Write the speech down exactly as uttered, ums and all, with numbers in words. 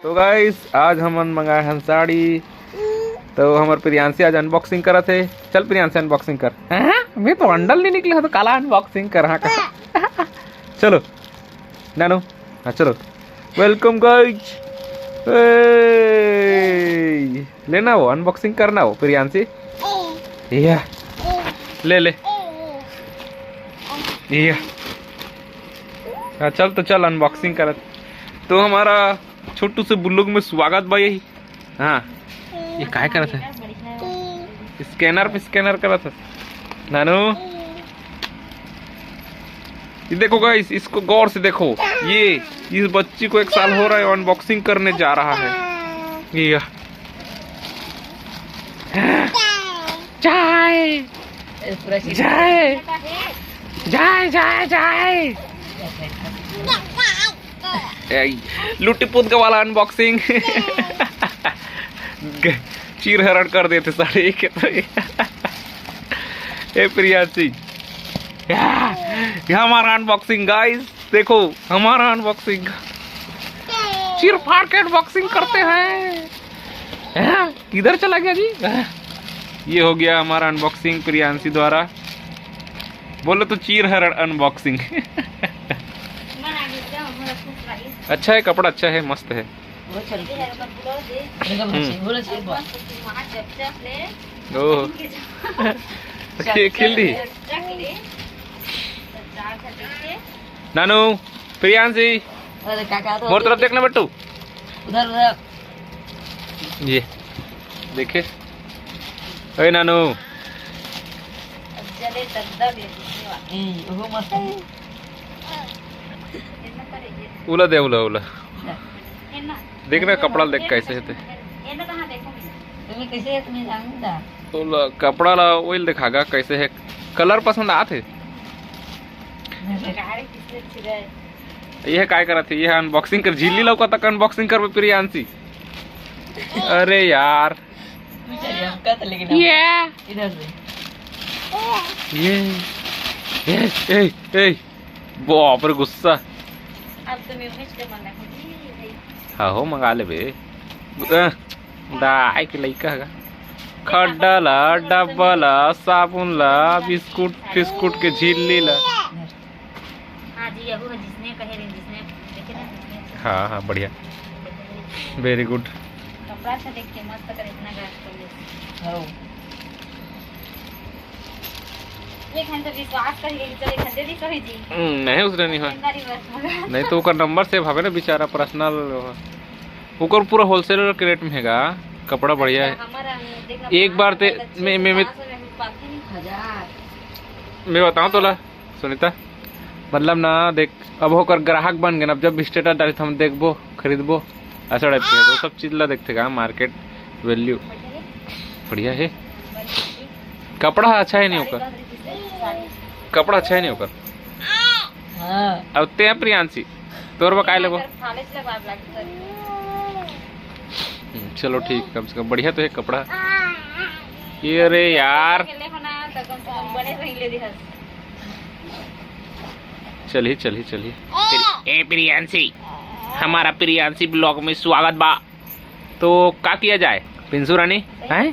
तो गाइस, आज हमन मंगाए हन साड़ी। तो हमर प्रियांशी आज अनबॉक्सिंग करत हे। चल प्रियांशी, अनबॉक्सिंग कर। हैं? मैं तो अंडा ल नहीं निकले हो, तो काला अनबॉक्सिंग कर, हाँ, कर। चलो नानू, हाँ चलो। वेलकम गाइस। लेना वो, अनबॉक्सिंग करना वो प्रियांशी। या, ले ले। या, हाँ, चल तो चल, अनबॉक्सिंग करत। तो हमारा छोटू से ब्लॉग में स्वागत बा। यही, हाँ, ये काय करत है? स्कैनर पे स्कैनर करत है नानू। ये देखो गाइस, इसको गौर से देखो। ये, इस बच्ची को एक साल हो रहा है, अनबॉक्सिंग करने जा रहा है। ये जाए, जाए, जाए, जाए, जाए। ए, लुट्टी पुतका वाला अनबॉक्सिंग। चीर हरण कर देते सारे एक तो। ए प्रियांशी, या, ये हमारा अनबॉक्सिंग गाइस, देखो हमारा अनबॉक्सिंग। चीर फाड़ के अनबॉक्सिंग करते हैं। हैं? किधर चला गया जी? ये हो गया हमारा अनबॉक्सिंग प्रियांशी द्वारा। बोलो तो चीर हरण अनबॉक्सिंग। अच्छा है, कपड़ा अच्छा है, मस्त है। हम्म। ओह। ये खिल रही। नानू, प्रियांशी, अरे काका तो मोर तरफ देखना बेटू। उधर, उधर। ये देखे, अरे नानू। ए, वो मस्त है। उला दे, उला, उला। देखना कपड़ा देख कैसे है ते। तुम्हें कैसे है, तुम्हें जानूंगा। उला कपड़ा ला ओइल दिखागा कैसे है। कलर पसंद आत है। ये काय करत है? ये अनबॉक्सिंग कर, झिल्ली लौका तक अनबॉक्सिंग करबे प्रियांशी। अरे यार। ये इधर से। ये, ए, ए, ए, बाप रे गुस्सा। अब तो मैं उमेश के मंगा है। हाँ हो, मंगा लेबे। अ, दाई के लइका हगा। खड्डा ला, डब्बा ला, साबुन ला, बिस्कुट फिस्कुट के झिल्ली ला। हाँ जी, यहू है जिसने कहे रहे, जिसने देखे ना, जिसने हाँ, हाँ, बढ़िया। Very good। कपड़ा अच्छा देख के मस्त करे, इतना गाठ कर ले। हाँ। एक घंटा विश्वास कर ले, चले घंटे भी कही जी। हम्म, नहीं, उसने नहीं हो। नहीं तो ओकर नंबर सेव हवे ना बेचारा, पर्सनल। ओकर पूरा होलसेलर के रेट में हेगा, कपड़ा बढ़िया है। हमारा, देख, एक बार ते, मैं, मैं, मैं, हजार। मैं बताऊँ तोला, सुनीता, मतलब ना देख, अब ओकर ग्राहक बन गए ना, अब जब भी स्टेटस डाली तो हम देखबो, खरीदबो, ऐसा टाइप के। तो सब चीज ला देखते का मार्केट वैल्यू बढ़िया है। कपड़ा अच्छा है नहीं ओकर, कपड़ा अच्छा है नहीं ओकर। हाँ। अब ते प्रियांशी, तोर बा काय लेबो? हम्म, चलो ठीक, कम से कम बढ़िया तो है कपड़ा। ये रे यार। चलिए, चलिए, चलिए। ए प्रियांशी, हमारा प्रियांशी ब्लॉग में स्वागत बा। तो का किया जाए पिंसू रानी? हैं?